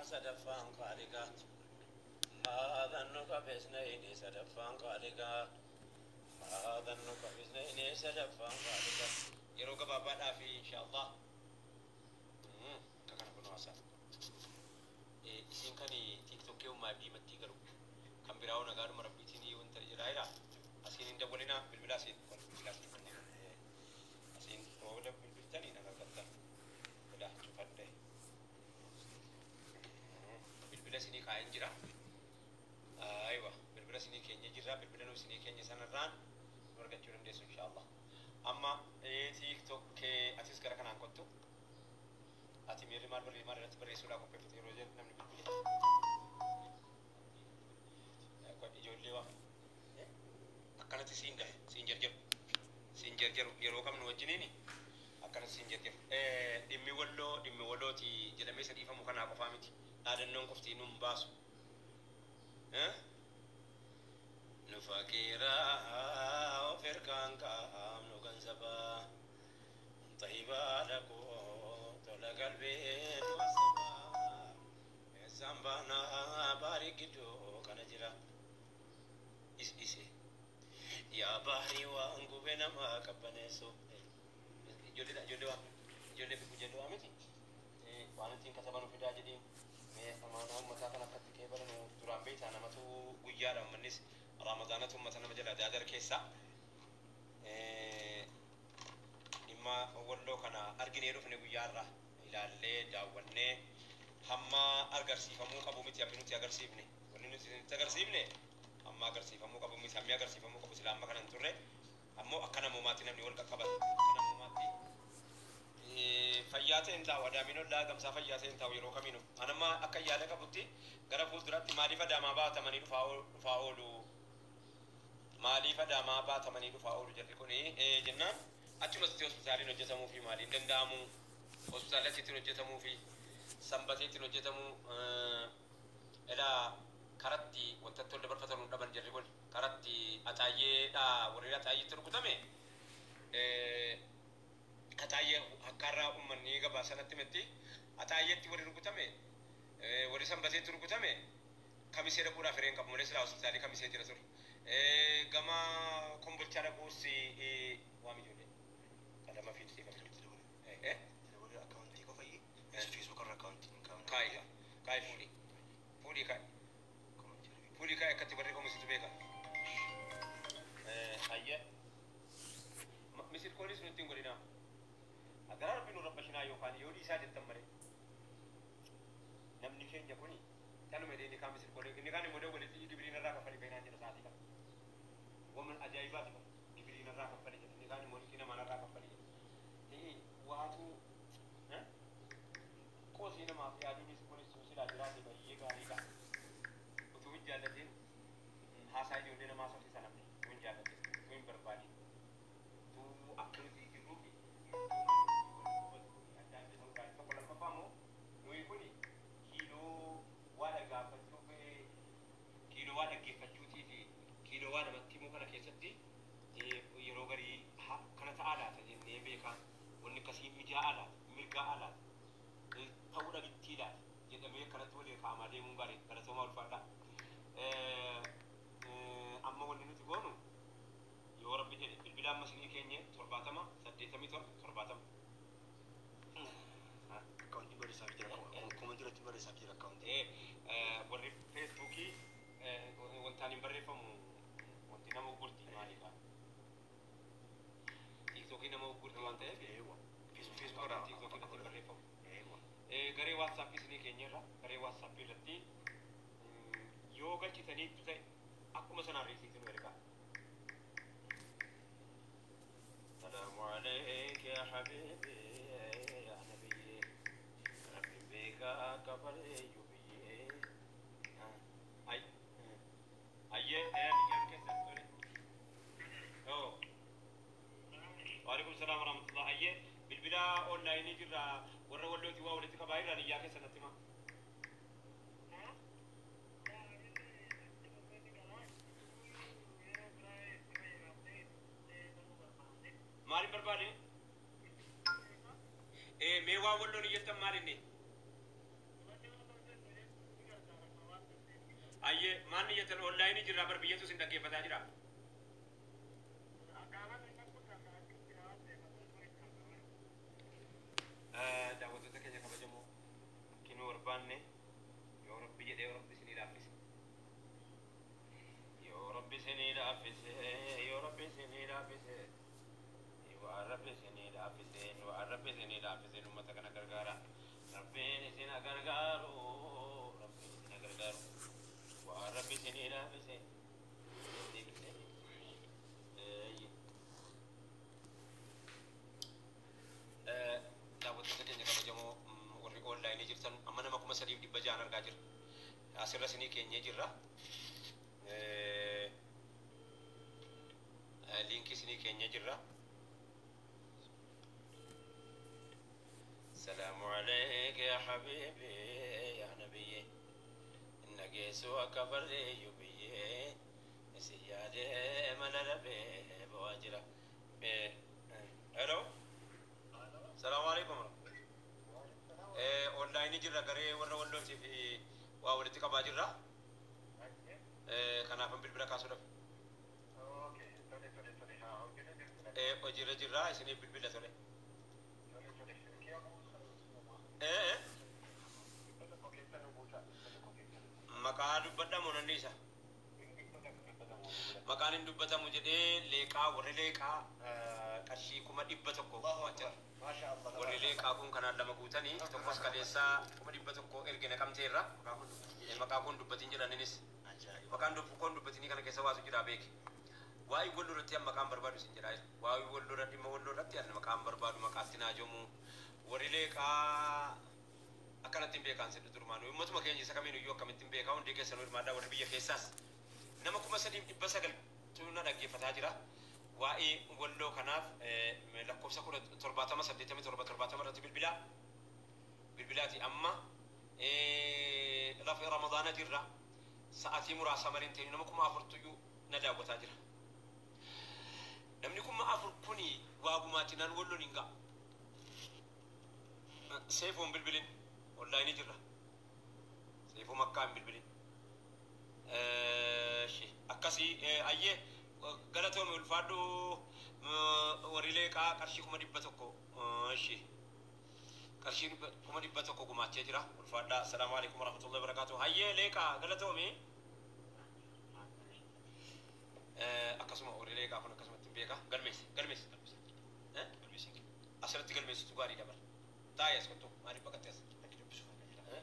Sadaffaan qaaligaa Haadhannu qabeesna sadaffaan qaaligaa Haadhannu qabeesna sadaffaan qaaligaa. Yeroo gabaabaadhaa fi inshaallah akka kana kun haasaa. Isin kan tiiktookkii ummaa diimattii garuu kan biraa nagaadhuma rabbiitiin wanta jedhaa jira. Asiin hin dawwalinaa bilbila asiin kun bilbila asiin asiin oola bilbiltanii nan argattan. Bilaa cufadhe. Bilbila isinii kaa'een jira. Aywa, bilbila isinii keenya jirra. Bilbila nu isinii keenya sanarraan nu argachuu dandeessu inshaallah. Amma tiiktookkee atis gara kanaan kottu. Ati miirri maal barree maal irratti barreessuudhaaf qopheeffate yeroo jedhu namni bilbile. Ijoollee waa akkanatti siin gahe siin jarjaru siin jarjaru yeroo qabnu wajjiniini akkanatti siin jarjaru. Dhimmi walloo dhimmi wallooti jedhamee isa dhiifamu kanaa qofaa miti. Dhaadannoon qofti nun baasu. Nu fakiiraa of ergaan qaamnu gansabaa. Tahibaadha koo tola galbee duwasabaa. Eessaan baanaa baarii gidduu kana jira. Is ise. Yaa baarii waan gube nama qabbaneessu. Ijoollee ijoollee waan ijoollee bifu ijoollee waa miti. Waan ittiin kataban fidaa jedhiin. Mee amaanaa uummataa kan akkatti qeebalanu duraan beektaa namatu guyyaadha uummannis ramadaanatu uummata nama jala daadar keessaa. Dhimma walloo kana arginee dhufne guyyaarra ilaallee daawwannee hamma agarsiifamuu qabu miti hammi nuti agarsiifne. Wanni nuti isinitti agarsiifne hamma agarsiifamuu qabu miti hammi agarsiifamuu qabu sila amma kana hin turre. Ammoo akka namoomaatti namni wal qaqqabata. Akka namoomaatti fayyaa ta'een taa'u adaamiin ollaa gamsaa fayyaa ta'een taa'u yeroo kamiinu. Anamma akka yaada qabutti gara fuulduraatti maaliif adaamaa baatamanii dhufaa oolu? Maaliif adaamaa baatamanii dhufaa oolu jarri kuni jennaan achumatti hospitaaliin hojjetamuu fi maaliin danda'amu? Hospitaalli achitti hojjetamuu fi sanbateetti hojjetamuu elaa karatti wantatti ol dabarfatan dhaban jarri kun karatti axaayyeedha warri axaayyeetti rukutame axaayyee hakkaarraa uummanni gabaa sanatti miti axaayyeetti warri rukutame warri sanbateetti rukutame kamisee dhaquudhaaf hireen qabu malee silaa hospitaalii kamisee jira ture. Gama kombolchaa dhaquus waam ijoollee qalama fiilsiifame. Akkaawuntii qofa iyyee feesbuuk irra akkaawuntii hin kaa'u. Kaayi kaayi fuudhii fuudhii kaayi fuudhii kaayi akkatti barreeffamu situ beeka. Ayyee misil koolis nutti hin godhinaa. Agaraa rabbi nu rabbashinaa yookaan yoo dhiisaa jettan malee. Namni keenya kuni caluma jedhee inni kaan misil koolee inni kaan immoo walitti gibiriin irraa kaffali beenaan jedha sa'aatii kana. Waman ajaa'ibaati kun gibiriin irraa kaffali jedha inni kaan immoo liqii namaan irraa kaffali jedha. Waatu qoosii namaaf yaaduunis kunis silaa jiraate baay'ee gaariidha. Utuu hin jaallatin haasaa ijoollee namaa sochisa namni utuu hin jaallatin utuu hin barbaadin utuu akka nuti jirruuf adda adda ta'uu gaarii tokko lammaffaa immoo nuyi kun kiiloo waa dhaggeeffachuuf kiiloo waa dhaggeeffachuutii fi kiiloo waa namatti himuu kana keessatti yeroo garii kana ta'aa laata jennee beekaa wanni akkasii mijaa'aa laata mirgaa'aa laata ta'uu dhabittii laata jedhamee akkanatti walii kaa'amaa deemuun gaarii galatoomaa ulfaadha. Amma wanni nuti goonu yoo rabbi jedhe bilbila amma isinii keenye 70 87 70. Akkaawuntii barreessaaf jira koomentii irratti barreessaaf jira akkaawuntii. Warri feesbuukii wantaan hin barreeffamu wanti nama gurgurti maaliidha? Tiiktookii nama gurgurti waan ta'eef Feesbuuk irraa tiiktookii irratti hin barreeffamu. Garee waatsaappii isinii keenyarra garee waatsaappii irratti yoo galchitaniitu ta'e akkuma sanaan riisiitiin nu ergaa. Salaamu aleyk yaa habiibi yaa nabiyyi rabbi beekaa kafalee biyyee. Ay ayyee niyyaan keessan tole. Oo. Waalaikum salaam warahmatullah. Ayyee bilbila onlaayinii jirra warra wallootii waa walitti qabaa jirra niyyaa keessan natti himaa. Maaliin barbaade? Mee waa walloon iyyattan maal inni? Ayyee maanni jettan onlaayinii jirra bar biyyatu sin dhaggeeffataa jira. Daawwattoota keenya kabajamoo kinuu barbaanne yoo rabbi jedhee rabbi isinii laaffise. Yoo rabbi isinii laaffise, yoo rabbi isinii laaffise, waan rabbi isinii laaffise, waan rabbi isinii laaffise uummata kana gargaara. Rabbiin isin haa gargaaru, rabbiin isin haa gargaaru. Waan rabbi isinii laaffise. Daawwattoota keenya kabajamoo warri onlaayinii jirtan amma nama 3600 argaa jira. Asirra isinii keenyee jirra. Liinkii isinii keenyee jirra. Salaamu alayka yaa habiibi yaa nabiyyi. Inna geessu akka barreeyyu biyyee isin yaadee mala dhabee bo'aa jira. Hello. Salaamu alaikum. Onlaayinii jirra garee warra wallootii fi waa walitti qabaa jirra. Kanaafan bilbila kaasuudhaaf. Hojiirra jirra isiniif bilbila tole. Maqaa dubbadhamu nan dhiisa. Maqaan hin dubbatamu jedhee leeqaa warri leeqaa qarshii 100,000 gumaachan. Warri leeqaa kun kanaan lama guutanii tokkos kaleessaa 100,000 erge naqamteerra. Maqaa kun dubbatiin jedhaninis. Maqaan kun dubbatinii kana keessa waasu jira beeki. Waa'ee walloo irratti an maqaan barbaadu isin jedhaa. Waa'ee walloo irratti dhimma walloo irratti an maqaan barbaadu maqaatti naajomu. Warri leeqaa akkanatti hin beekan sidhu durumaan. Uummatuma keenya isa kamiin iyyuu akkamitti hin beekaa hundi keessanuu hirmaadhaa warri biyya keessaas. Nama 3900 na dhaggeeffataa jira. Waa'ee walloo kanaaf lakkoofsa 70 87 70 irratti bilbilaa. Bilbilaati amma lafa Ramadaana jirra. Sa'aatii muraasa malee hin ta'in nama 4000 na daawwataa jira. Namni 4000 kuni waa gumaachinaan walloon hin ga'a. Seefuun bilbilin onlaayinii jirra. Seefuu makkaa hin bilbilin. Akkasii ayyee galatoome ulfaadhu warri leeqaa qarshii 100,000 qarshii 100,000 gumaachee jira ulfaadhaa. Assalaamu alaikum warahmatullahi wabarakatuh. Hayyee leeqaa galatoome. Akkasuma warri leeqaa kun akkasumatti beeka galmeessi galmeessi asirratti galmeessitu gaarii dabala. Taa'ee as kottu maaliif baqattee as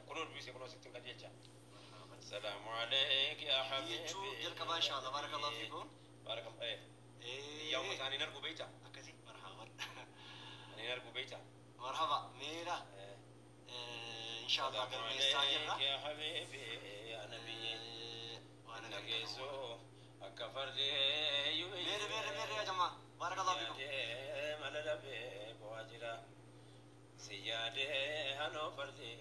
kunoo dubbisee kunoo sittiin qajeelcha. Salaamu alayka yaa habiibi. Jechuu jalqabaa inshallah barakallahu fiikum. Barakallahu yaa uummata ani hin argu beektaa? Akkasii marhaban. Ani hin argu beektaa? Marhaba meera inshallah galmeessaa jirra. Yaa habiibi yaa nabiyyi. Waan Nageessu akka fardee Meere meere meere yaa jamaa barakallahu fiikum. Mala dhabee bo'aa jira. Si yaadee hanoo fardee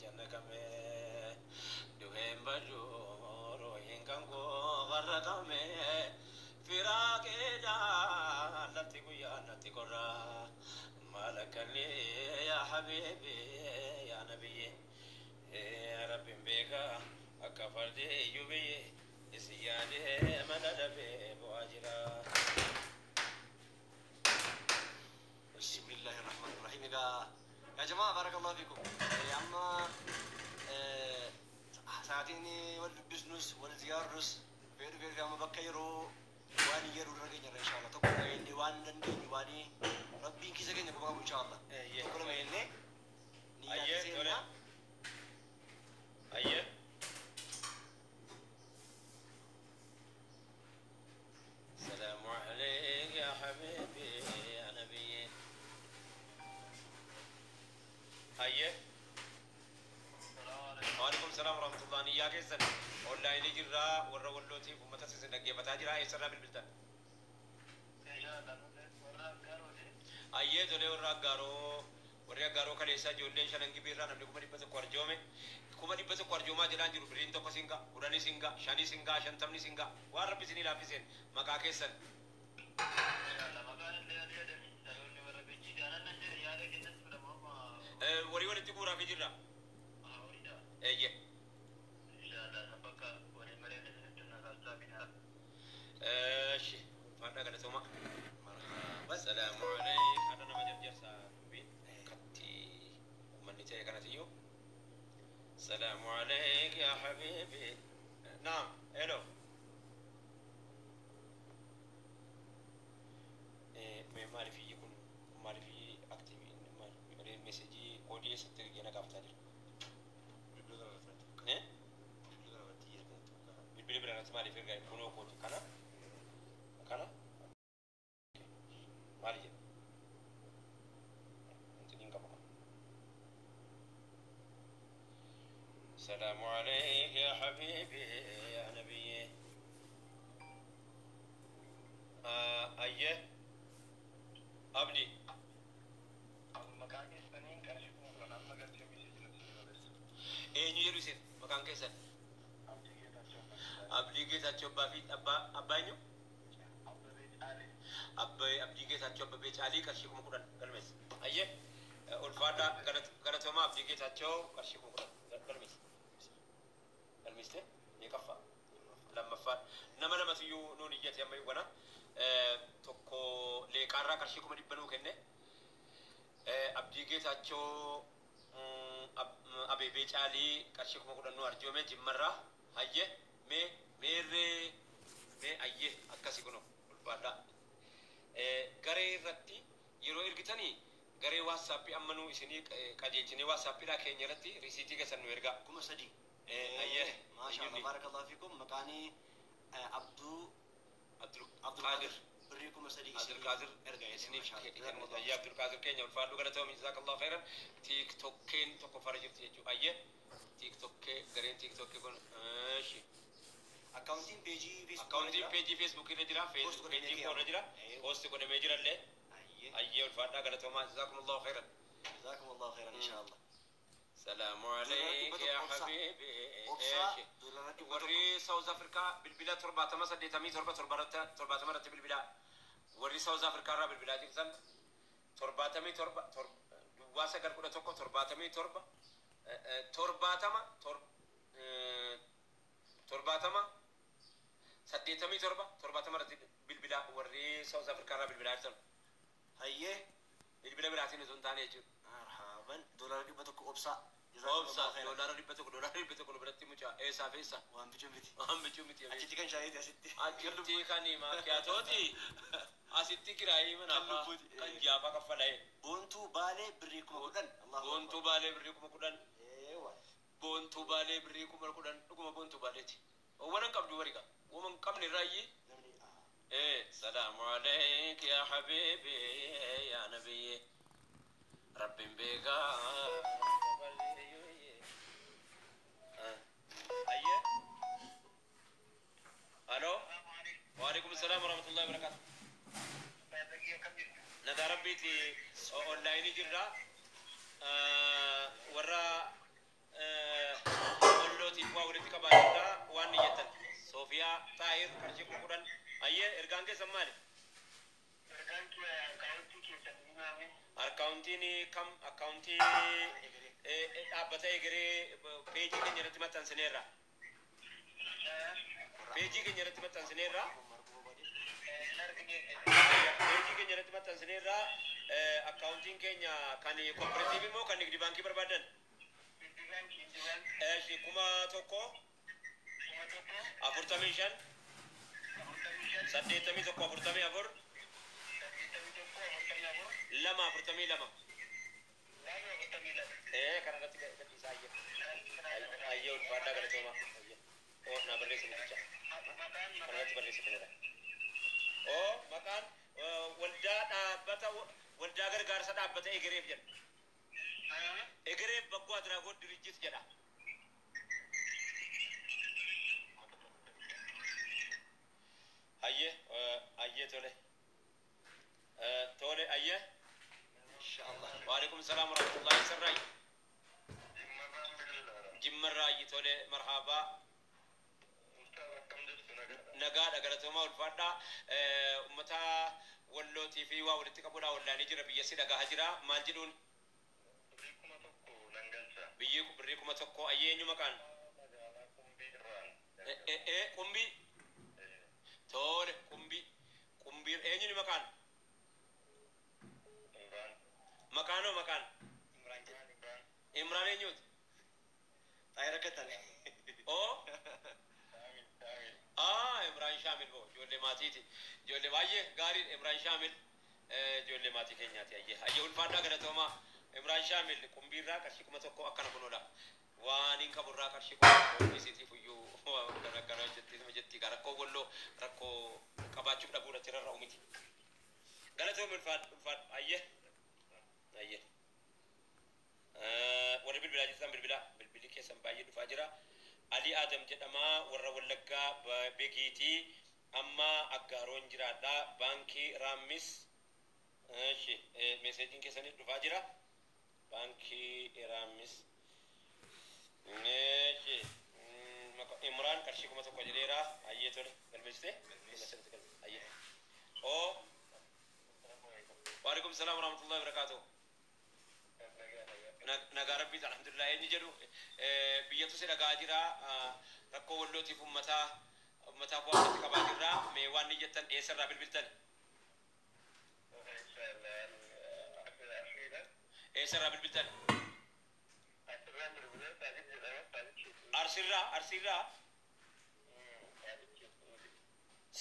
janna kamee. Duheen baduu roohin kan koo warra kamee. Firaaqeedhaa lafti guyyaa natti qorraa. Maal akkallee yaa habiibi yaa nabiyyi. Rabbiin beekaa akka fardee iyyuu biyye. Isin yaadee mala dhabee bo'aa jira. بسم الله الرحمن الرحيم. يا جماعة بارك الله فيكم. أما ساعتين والبزنس والزيارس فير فير أما بكيرو وان يرو رجعنا إن شاء الله تقول إني وان لندن واني ربي كيسة كنا بقى إن شاء الله تقول ما إني أيه تقول أيه السلام عليك يا حبيبي يا نبي. أيه وعليكم السلام ورحمة الله. نيا كيسن أونلاين جرا ورا ولوتي ومتى سيسن دقيقة بتاجرا إيش بالبلتان. Ayyee tolee warra aggaaroo warri aggaaroo kaleessaa ijoolleen shanan gibiirraa namni 100,000 arjoome 100,000 arjoomaa jedhaan jiru birriin tokko singa 10 singa 5 singa 50 singa waan rabbi isinii laaffiseen maqaa keessan. Horii walitti guuraa fi jirra. Eeyyee. السلام عليك يا حبيبي. نعم hello. Maaliif iyyi kun, maaliif active, maaliif message koodii eessatti ergee na gaafataa jira? Bilbila kana irratti. Eh? Bilbila kana irratti ergaa tokko. Bilbila bira irratti maaliif ergaa? Kunoo koodii kana kana maali jedha? Intiniin qaba kana. السلام عليك يا حبيبي يا نبي. أيه أبدي. Maqaan keessaniin qarshii 10,000 amma galchee message natti barreessa. Eenyu jedhu isin maqaan keessan? Abdii Geetaachoo. Abdii Geetaachoo abbaa fi abbaa abbaa eenyu? Abbabee Caalee. Abbaa Abdii Geetaachoo Abbabee Caalii qarshii 10,000 galmeesse. Ayyee ulfaadhaa, galatoomaa. Abdii Geetaachoo qarshii 10,000 galmeesse. Galmeessite meeqaffaa? Lammaffaa. Nama lamatu iyyuu nuun iyyate amma iwwana. Tokko Leeqaarraa qarshii 100,000 nuu kenne. Abdii Geetaachoo Abeebee Caalii qarshii 10,000 nuu arjoome Jimmarraa. Hayyee mee meerree mee ayyee akkasi kunoo ulfaadhaa. Garee irratti yeroo ergitanii garee WhatsAppii amma nuu isinii qajeelchinee WhatsAppiidhaa keenya irratti risiitii keessan nu ergaa. 3,000. Ayyee. Maasha Allah, barakallahu fiikum. Maqaanii Abduu Abdul Abdulqaadir Qaadir. Birrii 3,000 Abdulqaadir erga isiniif maasha Allah. kenna. Ayyee Abdulqaadir keenya ulfaadhu, galatoomi, jazakallahu khairan. TikTokkeen tokko fara jirti jechuudha. Ayyee TikTokkee gareen TikTokkee kun eeshi. Akkaawuntiin peejii Feesbuuk Akkaawuntiin peejii Feesbuuk irra jira. Post Feesbuuk godhamee peejii koo irra jira. Ayyee. Post godhamee jira illee. Ayyee. Ayyee ulfaadhaa, galatoomaa, jazakumullahu khairan. Jazakumullahu khairan insha Allah. سلام عليك يا حبيبي. Obsaa eeshi. $100. Warri South Africa bilbila 70 87 70 irratti bilbilaa. Warri South Africa irraa bilbilaa jirtan 77 0911 77 70 70 87 70 irratti bilbilaa warri South Africa irraa bilbilaa jirtan. Hayyee. Bilbila biraatiin osoo hin taane jechuudha. Marhaban, $100 obsaa. Obsa $100, $100 nu biratti mucaa eessaa fi eessa? Waan bichuu miti. Waan bichuu miti. Achitti kan shaayiiti asitti. Achitti kan maakiyaatooti. Asitti kiraayii Kan manaafaa lubbuuti. Kan jaafaa kaffala'e. Boontuu Baalee birrii 10,000. Allahu Boontuu Baalee birrii 10,000. Eewa. Boontuu Baalee birrii 10,000 dhuguma Boontuu Baaleeti. Waan hin qabdu wariqa. Waan hin qabne irraayyii. Namni سلام عليك يا حبيبي يا نبي رب بيقا. أيه الو وعليكم السلام ورحمة الله وبركاته. Nagaa rabbiiti, onlaayinii jirra. Warra ollootiif waa walitti qabaa jirra waan ni jettan. Soofiyaa Xaayir qarshii 10,000. Ayyee, ergaan keessan maali? Akkaawuntiin kam? Akkaawuntii dhaabbata Egeree peejii keenya irratti maxxansineerra. Peejii keenya irratti maxxansineerra. Peejii keenya irratti maxxansineerra. Akkaawuntiin keenya kan cooperative immoo kan nigdi baankii barbaadan. Eeshi, 1000 45 81 44 2 42. Kana irratti gadhiisaa. Ayyee ayyee, ulfaadhaa, galatooma. Ayyee, oo naa barreessi mucicha kana irratti barreessi kunidha. Oo maqaan waldaa dhaabbata waldaa gargaarsa dhaabbata Egereef jedha. Egereef በጎ አድራጎት ድርጅት jedha. Ayyee ayyee, tole tole, ayyee. Inshallah. وعليكم السلام ورحمة الله. سراي Jimmarraayi, tole, marhaabaa. Nagaadha, galatoomaa, ulfaadhaa. Ummata Wallootii fi waa walitti qabuudhaa wallaanii jira, biyya si dhagahaa jira, maal jedhuun? Biyyi birrii 1000. Ayyee, eenyu maqaan? Qumbii, tole, Qumbii, Qumbii. Eenyuni maqaan? Maqaanoo maqaan? Imraan jedha. Imraan eenyuuti? Xaayir. Akkatan. Oo. Ah, Imraan Shaamil boo ijoollee maatiiti. Ijoollee baay'ee gaariin Imraan Shaamil ijoollee maatii keenyaati. Ayyee ayyee ulfaadhaa galatoomaa. Imraan Shaamil qumbiirraa qarshii 1000 akkana kunuudha. Waan hin qaburraa qarshii 1000 isiitiif iyyuu akkana akkana jetti jetti rakkoo walloo rakkoo qabaachuuf dhabuu irratti rarra'u miti. Galatoom ulfaadhu ulfaadhu ayyee ayyee. Warri bilbilaa jirtan bilbilaa bilbilli keessan baay'ee dhufaa jira. Ali Adam jedhama warra Wallaggaa Begiitii amma Aggaaroon jiraadha. Baankii Raammis እሺ meeseejiin keessanii dhufaa jira. Baankii Raammis እሺ Imraan qarshii 1000 jedheera. Ayyee tole galmeessite ayyee. Oo waalaikum salaam warahmatullahi wabarakatuh. Nagaa rabbiiti alhamdulillah. Eenyu jedhu biyyatu si dhagaa jira rakkoo wallootiif ummataa ummataaf waan walitti qabaa jirra mee waan ni jettan eessarraa bilbiltan eessarraa bilbiltan Arsiirraa Arsiirraa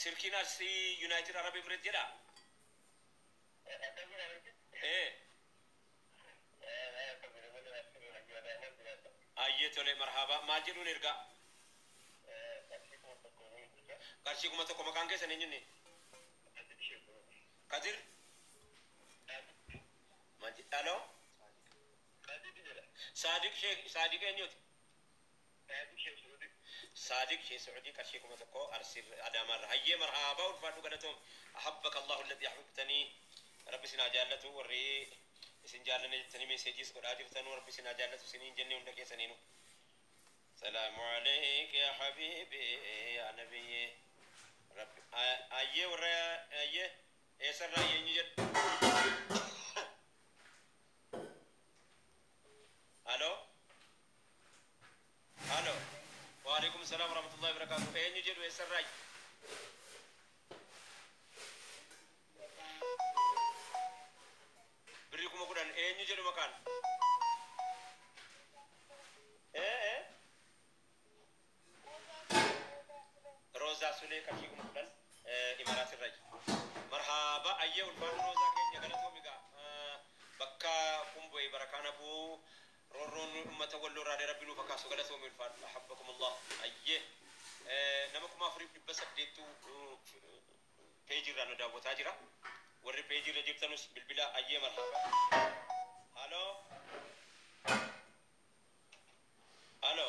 sirkiin Arsii Yuunaayitid Arab Emireet jedha ee ayyee tole marhaaba maal jedhuun ergaa qarshii 1000 maqaan keessan eenyunni Kadir Alo Saadiq Sheekh Saadiq eenyuti Saadiq Sheekh Sacuudii qarshii 1000 Arsii Adaamaarra hayyee marhaaba ulfaadhu galatoom ahabbaka Allahu alladhi ahbabtanii rabbi sinaa jaallatu warri isin jaallanne jettanii meeseejiis godhaa jirtanuu rabbi sinaa jaallatu isiniin jenne hunda keessaniinu. Salaamu alayka ya habiibi ya nabiyyi rabbi ayyee warra ayyee eessarraa eenyu jedhu. Alo Alo waalaikum salaam warahmatullahi wabarakatuh eenyu jedhu eessarraa birrii 10,000 eenyu jedhu maqaan Roozaa Sulee qarshii 10,000 Imaaraat irraa marhaaba ayyee ulfaanni Roozaa keenya galatoomi gaa bakka kumboe barakaan abuu roorroon ummata walloo irraa rabbi nuuf akkaasu galatoomi ulfaadhu ahabbakum Allah ayyee nama 4,800 peejii irraa nu daawwataa jira. Warri peejii irra jirtanus bilbila ayyee marhaaba. Halo. Halo.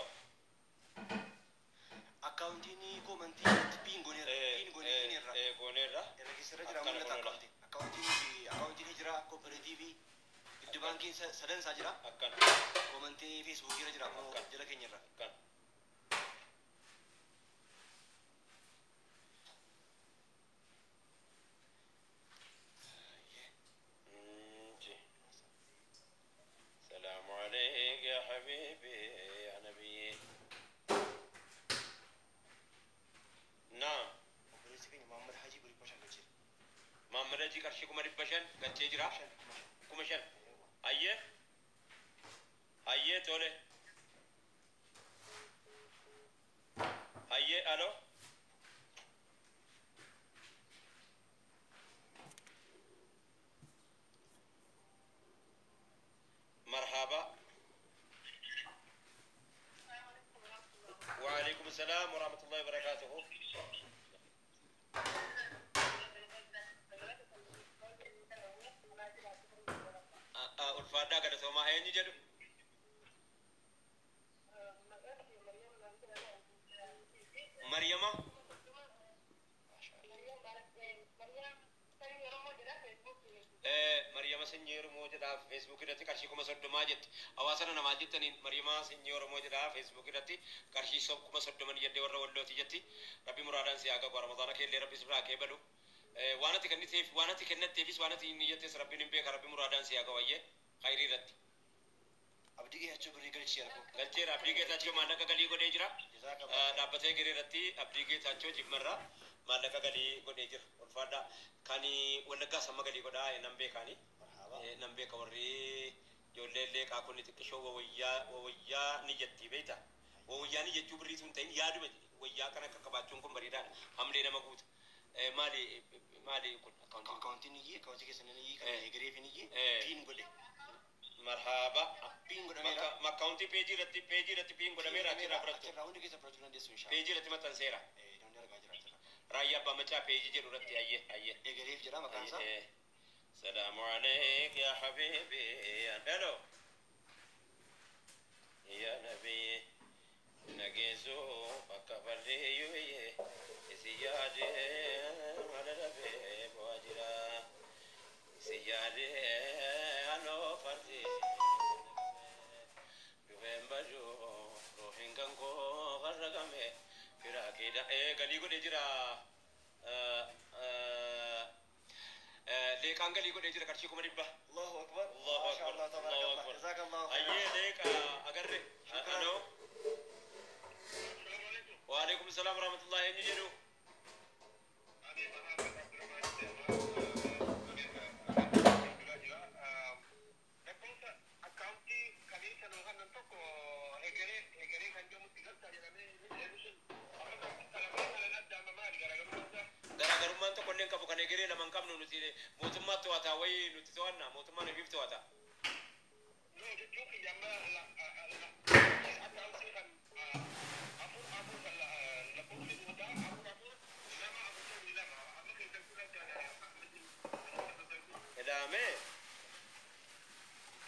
Akkaawuntiin koomantii piin gooneerra. Piin gooneerra. Gooneerra. Irra keessarra jira mul'ata akkaawuntiin. Akkaawuntiin jira kooperaatiivii Nigdi baankiin sadan isaa jira. Akkana. Koomantii feesbuukii irra jira kunoo jala keenya irra. Akkana. السلام عليك يا حبيبي يا نبي. نعم. Obboleessi keenya Muhammad Hajii birrii 5,000 galcheera. Muhammad Hajii qarshii 5,500 galchee jira. 5,000. Ayyee. Ayyee tole. Ayyee alo. مرحبا. وعليكم السلام ورحمة الله وبركاته. Ulfaadhaa galatoomaa eenyu jedhu? Maryama? Maryama sanyii Oromoo jedhaa feesbuuk irratti qarshii 30,000 jetti. Hawaasa namaa jettaniin Maryama sanyii Oromoo jedhaa feesbuuk irratti qarshii 30,000 jettee warra wallooti jetti. Rabbi muraadaan si haa qabu Ramadaana keellee rabbi sirraa qeebalu. Waan ati kenniteef waan ati kennatteefis waan ati hin jettees rabbiin hin beeka rabbi muraadaan si haa qabu ayyee khayrii irratti. Abdii Geetaachoo birrii galcheera. Galcheera Abdii Geetaachoo maallaqa galii godhee jira. Dhaabbatee garee irratti Abdii Geetaachoo jimmarraa maallaqa galii godhee jira. Ulfaadhaa kan Wallaggaa samma galii godhaa nan beekaani. Nan beeka warri ijoollee illee qaakonni xiqqishoo wawayyaa ni jetti beekta. Wayyaanii jechuu birriitu hin ta'in, yaaduma wayyaa kana akka qabaachuun kun bareedaadha. Hamlee nama guuta. Maali maali kun akkaawuntiin? Akkaawuntiin iyyee, akkaawuntii keessan iyyee, kan egereefin iyyee pin godhe. Marhaaba. Pin godhameera. Akkaawuntii peejii irratti pin godhameera, achirraa fudhattu. Achirraa hundi keessa fudhachuu dandeessu, inshallah. Peejii irratti maxxanseera. Namni argaa jira achirraa. Raayyaa Abbaa Macaa peejii jedhu irratti, ayyee ayyee. Egereef jedha maqaan isaa. سلام عليك يا حبيبي. Hello يا نبي نجيزو bakka barreeyyu isi yaade mala dhabee bu'aa jira, isi yaade anoo fardi dhufeen badu ruuhin kan koo qarraqame firaaqiidha. Galii godhee jira. Leeqaan galii godhee jira, qarshii 100,000. الله أكبر. الله ما شاء أكبر. الله تبارك الله الله. أكبر. جزاك الله خيرا. Ayyee, leeqa agarre. شكرا. Aloo. وعليكم السلام ورحمة الله. Eenyu jedhu? Ani Muhammad Abdurrahman jedhama. Lakkoofsa akkaawuntii kaleessa nuu kennan tokko egeree kan jedhamutti galcha jedhamee sun amma kalamee kana addaama, maali garaagarummaan isaa? Garaagarummaan tokko illee hin qabu. Kan egeree lama hin qabnu nuti, mootummaatti to'ata wayii nuti to'anna, mootummaan ofiif to'ata. No, jechuun kiyya amma akkaawuntii kan afur afur kan lakkoofsi boodaa 44 42 amma keessan kun adda. Edaamee.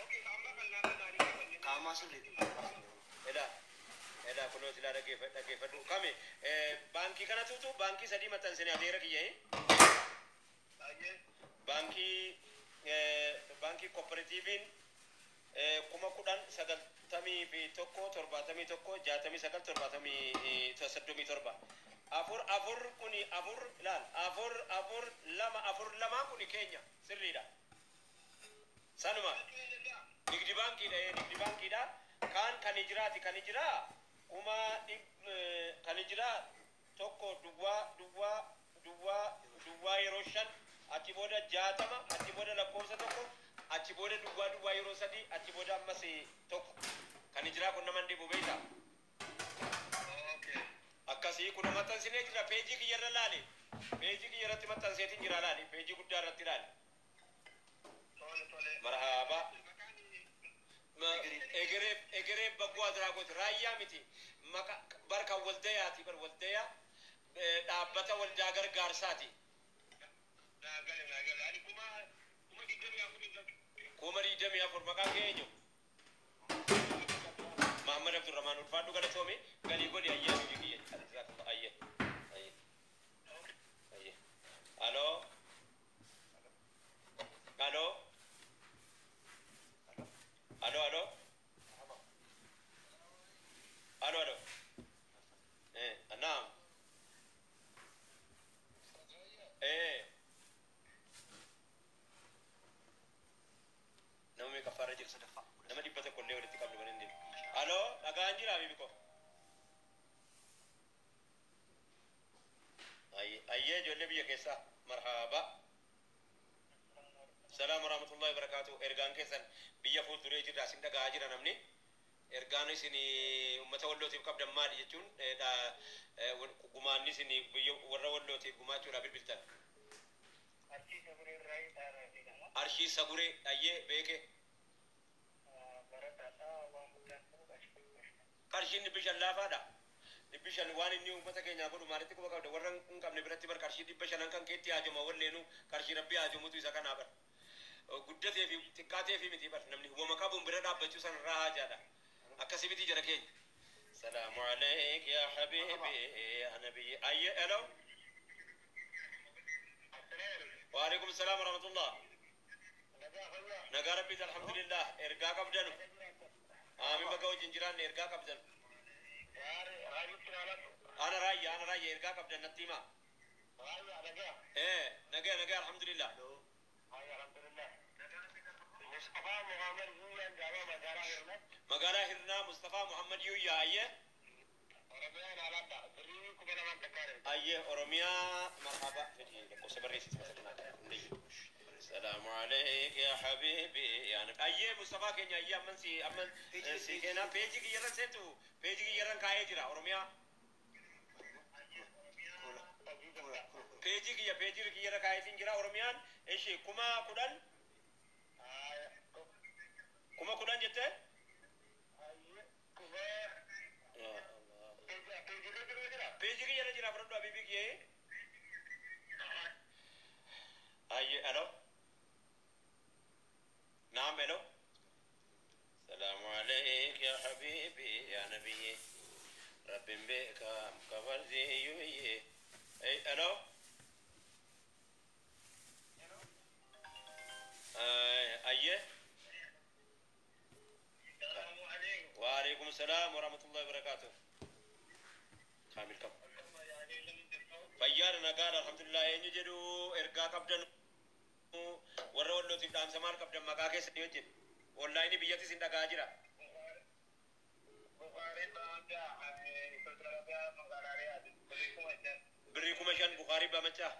Okay, amma kan lafa isaanii qaban. Qaamaa sirriidha. Edaa. Edaa, kunoo silaa dhaggeeffadhu. Kami baankii kana tuutu baankii sadii maxxansine adeera kiyya. Baankii kooperaatiiviin 10,091 71 69 70 37 afur afur kuni afur ilaal, 4 4 2 4 2 kuni keenya sirriidha. Sanuma nigdi baankiidha, nigdi baankiidha. Kaan kan ijiraati, kan ijiraa kan ijiraa 1 0 0 0 0 5, achi booda 60, achi booda lakkoofsa 1, achi booda duwwaa duwwaa yeroo sadii, achi booda ammas 1. Kan ijiraa kun nama dhibu beekta. Akkasii kun maxxansinee jira. Peejii kiyyarra laale, peejii kiyyarratti maxxanseetiin jira, laale, peejii guddaa irratti laale. Marhaaba. Egereef egereef bagguu አድራጎት raayyaa miti, maqa barka waldayaati, bar waldayaa dhaabbata waldaa gargaarsaati. 24,000. Maqaan kee eenyu? Mahammad Abdurrahmaan, ulfaadhu, galatoomi, galii godhi. Ayyee, biyyi kiyya, ayyee ayyee ayyee. Aloo, aloo, aloo, aloo, aloo, aloo. Naam. Nama meeqa affaarra jira? Sadaffaa. Nama 100 illee walitti qabdu kan hin deemu. Aloo, dhagaan jira, bibiko. Ayyee, ijoollee biyya keessaa, marhaaba. Salaam warahmatullahi wabarakatuh. Ergaan keessan biyya fuulduree jirra, isin dhaga'aa jira namni. Ergaan isin uummata wallootiif qabdan maali jechuun gumaanni isin biyya warra wallootiif gumaachuudhaaf bilbiltan? Arshii Saguree, ayyee, beeke. Qarshiin 500 laafaadha. 500 waan inni uummata keenyaa godhu maalitti quba qabda? Warra hin qabne biratti bar qarshii 500 kan keetti haajoma walleenu qarshii rabbii haajomutu isa kanaa bar. Guddatee fi xiqqaatee fi miti bar, namni wama qabuun bira dhaabbachuu sanarraa haajaadha. Akkasii miti jara keenya. سلام عليك يا حبيبي يا نبي. أي ألو. وعليكم السلام ورحمة الله. Nagaa rabbiiti, alhamdulillah. Ergaa qabdanu. Aamin, baga wajjin jiraanne. Ergaa qabdan. Ana raayya, ana raayya. Ergaa qabdan natti himaa. Nagaa nagaa, alhamdulillah. Magaalaa Hirnaa, Mustafaa Muhammad Yuyyaa, ayyee. Ayyee, Oromiyaa, marhaba. Fedhi lakkoofsa barreessiti mata kanaa. سلام عليك يا حبيبي يا نبي. Ayyee, Mustafaa keenya, ayyee, amman si amman si keenaa peejii kiyyarra seetu Peejii kiyyarran kaa'ee jira Oromiyaa. Peejii kiyya peejii kiyyarra kaa'eetiin jira Oromiyaan. Ishi 10,000 10,000 jettee? Peejii kiyyarra jira fudhadhu habiibii kiyyee. Ayye alo. Naam alo. سلام عليك يا حبيبي يا نبي رب بك كبرزي يوي اي الو ايه وعليكم السلام ورحمة الله وبركاته. كامل كم فيار نقال الحمد لله eenyu jedhu ergaa qabdan warra wallootiif dhaamsa maal qabdan maqaa keessanii wajjin onlaayinii biyyattis hin dhagaa jira. Birrii 5,000 Bukaarii Bamachaa.